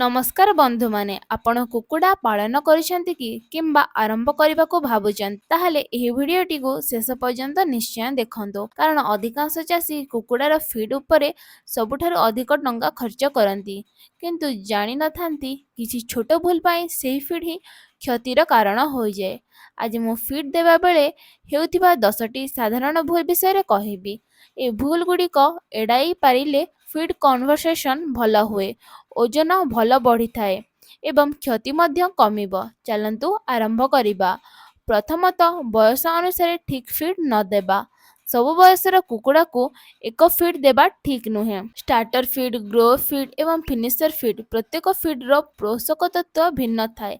ନମସ୍କାର ବନ୍ଧୁମାନେ, ଆପଣ କୁକୁଡ଼ା ପାଳନ କରିଛନ୍ତି କି କିମ୍ବା ଆରମ୍ଭ କରିବାକୁ ଭାବୁଛନ୍ତି, ତାହେଲେ ଏହି ଭିଡ଼ିଓଟିକୁ ଶେଷ ପର୍ଯ୍ୟନ୍ତ ନିଶ୍ଚୟ ଦେଖନ୍ତୁ। କାରଣ ଅଧିକାଂଶ ଚାଷୀ କୁକୁଡ଼ାର ଫିଡ୍ ଉପରେ ସବୁଠାରୁ ଅଧିକ ଟଙ୍କା ଖର୍ଚ୍ଚ କରନ୍ତି, କିନ୍ତୁ ଜାଣିନଥାନ୍ତି କିଛି ଛୋଟ ଭୁଲ ପାଇଁ ସେହି ଫିଡ୍ ହିଁ କ୍ଷତିର କାରଣ ହୋଇଯାଏ। ଆଜି ମୁଁ ଫିଡ୍ ଦେବା ବେଳେ ହେଉଥିବା 10ଟି ସାଧାରଣ ଭୁଲ ବିଷୟରେ କହିବି। ଏ ଭୁଲ ଗୁଡ଼ିକ ଏଡ଼ାଇ ପାରିଲେ ଫିଡ୍ କନଭର୍ସନ୍ ଭଲ ହୁଏ, ଓଜନ ଭଲ ବଢ଼ିଥାଏ ଏବଂ କ୍ଷତି ମଧ୍ୟ କମିବ। ଚାଲନ୍ତୁ ଆରମ୍ଭ କରିବା। ପ୍ରଥମତଃ, ବୟସ ଅନୁସାରେ ଠିକ୍ ଫିଡ୍ ନ ଦେବା। ସବୁ ବୟସର କୁକୁଡ଼ାକୁ ଏକ ଫିଡ୍ ଦେବା ଠିକ୍ ନୁହେଁ। ଷ୍ଟାର୍ଟର ଫିଡ୍, ଗ୍ରୋ ଫିଡ୍ ଏବଂ ଫିନିସର ଫିଡ୍, ପ୍ରତ୍ୟେକ ଫିଡ୍ର ପୋଷକ ତତ୍ତ୍ୱ ଭିନ୍ନ ଥାଏ।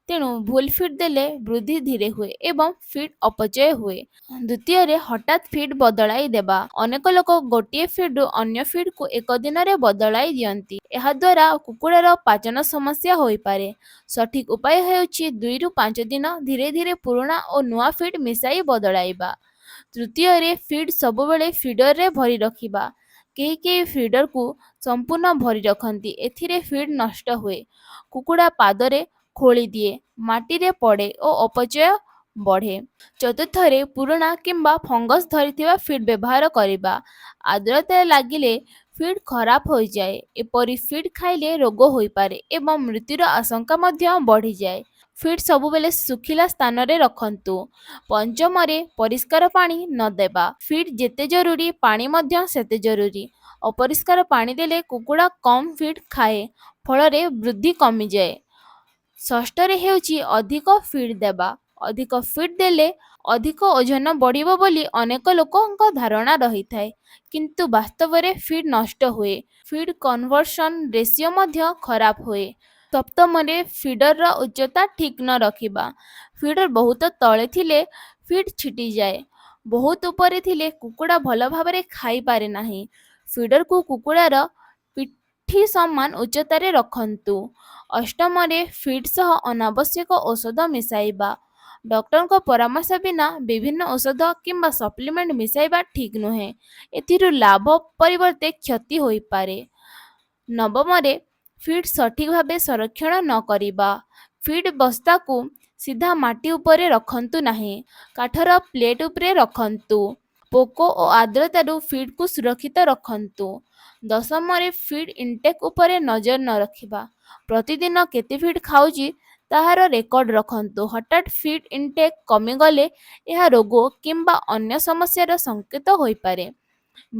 ତେଣୁ ଭୁଲ ଫିଡ୍ ଦେଲେ ବୃଦ୍ଧି ଧୀରେ ହୁଏ ଏବଂ ଫିଡ୍ ଅପଚୟ ହୁଏ। ଦ୍ୱିତୀୟରେ, ହଠାତ୍ ଫିଡ୍ ବଦଳାଇ ଦେବା। ଅନେକ ଲୋକ ଗୋଟିଏ ଫିଡ୍ରୁ ଅନ୍ୟ ଫିଡ୍କୁ ଏକ ଦିନରେ ବଦଳାଇ ଦିଅନ୍ତି। ଏହାଦ୍ୱାରା କୁକୁଡ଼ାର ପାଚନ ସମସ୍ୟା ହୋଇପାରେ। ସଠିକ୍ ଉପାୟ ହେଉଛି 2ରୁ 5 ଦିନ ଧୀରେ ଧୀରେ ପୁରୁଣା ଓ ନୂଆ ଫିଡ୍ ମିଶାଇ ବଦଳାଇବା। ତୃତୀୟରେ, ଫିଡ୍ ସବୁବେଳେ ଫିଡରରେ ଭରି ରଖିବା। କେହି କେହି ଫିଡରକୁ ସମ୍ପୂର୍ଣ୍ଣ ଭରି ରଖନ୍ତି। ଏଥିରେ ଫିଡ୍ ନଷ୍ଟ ହୁଏ, କୁକୁଡ଼ା ପାଦରେ ଖୋଳିଦିଏ, ମାଟିରେ ପଡ଼େ ଓ ଅପଚୟ ବଢ଼େ। ଚତୁର୍ଥରେ, ପୁରୁଣା କିମ୍ବା ଫଙ୍ଗସ୍ ଧରିଥିବା ଫିଡ୍ ବ୍ୟବହାର କରିବା। ଆର୍ଦ୍ରତା ଲାଗିଲେ ଫିଡ୍ ଖରାପ ହୋଇଯାଏ। ଏପରି ଫିଡ୍ ଖାଇଲେ ରୋଗ ହୋଇପାରେ ଏବଂ ମୃତ୍ୟୁର ଆଶଙ୍କା ମଧ୍ୟ ବଢ଼ିଯାଏ। ଫିଡ୍ ସବୁବେଳେ ଶୁଖିଲା ସ୍ଥାନରେ ରଖନ୍ତୁ। ପଞ୍ଚମରେ, ପରିଷ୍କାର ପାଣି ନ ଦେବା। ଫିଡ୍ ଯେତେ ଜରୁରୀ, ପାଣି ମଧ୍ୟ ସେତେ ଜରୁରୀ। ଅପରିଷ୍କାର ପାଣି ଦେଲେ କୁକୁଡ଼ା କମ୍ ଫିଡ୍ ଖାଏ, ଫଳରେ ବୃଦ୍ଧି କମିଯାଏ। ଷଷ୍ଠରେ ହେଉଛି ଅଧିକ ଫିଡ୍ ଦେବା। ଅଧିକ ଫିଡ୍ ଦେଲେ ଅଧିକ ଓଜନ ବଢ଼ିବ ବୋଲି ଅନେକ ଲୋକଙ୍କ ଧାରଣା ରହିଥାଏ, କିନ୍ତୁ ବାସ୍ତବରେ ଫିଡ୍ ନଷ୍ଟ ହୁଏ। ଫିଡ୍ କନଭର୍ସନ୍ ରେସିଓ ମଧ୍ୟ ଖରାପ ହୁଏ। ସପ୍ତମରେ, ଫିଡରର ଉଚ୍ଚତା ଠିକ୍ ନ ରଖିବା। ଫିଡର ବହୁତ ତଳେ ଥିଲେ ଫିଡ୍ ଛିଟିଯାଏ। ବହୁତ ଉପରେ ଥିଲେ କୁକୁଡ଼ା ଭଲ ଭାବରେ ଖାଇପାରେ ନାହିଁ। ଫିଡରକୁ କୁକୁଡ଼ାର ପିଠି ସମାନ ଉଚ୍ଚତାରେ ରଖନ୍ତୁ। ଅଷ୍ଟମରେ, ଫିଡ୍ ସହ ଅନାବଶ୍ୟକ ଔଷଧ ମିଶାଇବା। ଡକ୍ଟରଙ୍କ ପରାମର୍ଶ ବିନା ବିଭିନ୍ନ ଔଷଧ କିମ୍ବା ସପ୍ଲିମେଣ୍ଟ ମିଶାଇବା ଠିକ୍ ନୁହେଁ। ଏଥିରୁ ଲାଭ ପରିବର୍ତ୍ତେ କ୍ଷତି ହୋଇପାରେ। ନବମରେ, ଫିଡ୍ ସଠିକ୍ ଭାବେ ସଂରକ୍ଷଣ ନ କରିବା। ଫିଡ୍ ବସ୍ତାକୁ ସିଧା ମାଟି ଉପରେ ରଖନ୍ତୁ ନାହିଁ, କାଠର ପ୍ଲେଟ୍ ଉପରେ ରଖନ୍ତୁ। ପୋକ ଓ ଆର୍ଦ୍ରତାରୁ ଫିଡ୍କୁ ସୁରକ୍ଷିତ ରଖନ୍ତୁ। ଦଶମରେ, ଫିଡ୍ ଇନଟେକ୍ ଉପରେ ନଜର ନ ରଖିବା। ପ୍ରତିଦିନ କେତେ ଫିଡ୍ ଖାଉଛି, ତାହାର ରେକର୍ଡ ରଖନ୍ତୁ। ହଠାତ୍ ଫିଡ୍ ଇନଟେକ୍ କମିଗଲେ ଏହା ରୋଗ କିମ୍ବା ଅନ୍ୟ ସମସ୍ୟାର ସଂକେତ ହୋଇପାରେ।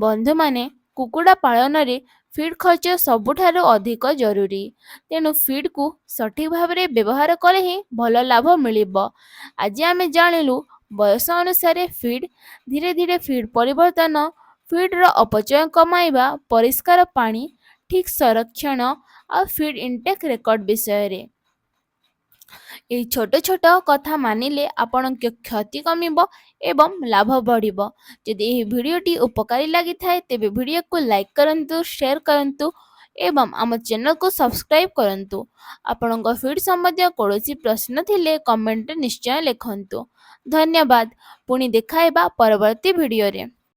ବନ୍ଧୁମାନେ, କୁକୁଡ଼ା ପାଳନରେ ଫିଡ୍ ଖର୍ଚ୍ଚ ସବୁଠାରୁ ଅଧିକ ଜରୁରୀ। ତେଣୁ ଫିଡ୍କୁ ସଠିକ୍ ଭାବରେ ବ୍ୟବହାର କଲେ ହିଁ ଭଲ ଲାଭ ମିଳିବ। ଆଜି ଆମେ ଜାଣିଲୁ ବୟସ ଅନୁସାରେ ଫିଡ୍, ଧୀରେ ଧୀରେ ଫିଡ୍ ପରିବର୍ତ୍ତନ, ଫିଡ୍ର ଅପଚୟ କମାଇବା, ପରିଷ୍କାର ପାଣି, ଠିକ୍ ସଂରକ୍ଷଣ ଆଉ ଫିଡ୍ ଇନଟେକ୍ ରେକର୍ଡ ବିଷୟରେ। ଏହି ଛୋଟ ଛୋଟ କଥା ମାନିଲେ ଆପଣଙ୍କ କ୍ଷତି କମିବ ଏବଂ ଲାଭ ବଢ଼ିବ। ଯଦି ଏହି ଭିଡ଼ିଓଟି ଉପକାରୀ ଲାଗିଥାଏ, ତେବେ ଭିଡ଼ିଓକୁ ଲାଇକ୍ କରନ୍ତୁ, ସେୟାର କରନ୍ତୁ ଏବଂ ଆମ ଚ୍ୟାନେଲକୁ ସବସ୍କ୍ରାଇବ୍ କରନ୍ତୁ। ଆପଣଙ୍କ ଫିଡ୍ ସମ୍ବନ୍ଧୀୟ କୌଣସି ପ୍ରଶ୍ନ ଥିଲେ କମେଣ୍ଟରେ ନିଶ୍ଚୟ ଲେଖନ୍ତୁ। ଧନ୍ୟବାଦ, ପୁଣି ଦେଖା ହେବା ପରବର୍ତ୍ତୀ ଭିଡ଼ିଓରେ।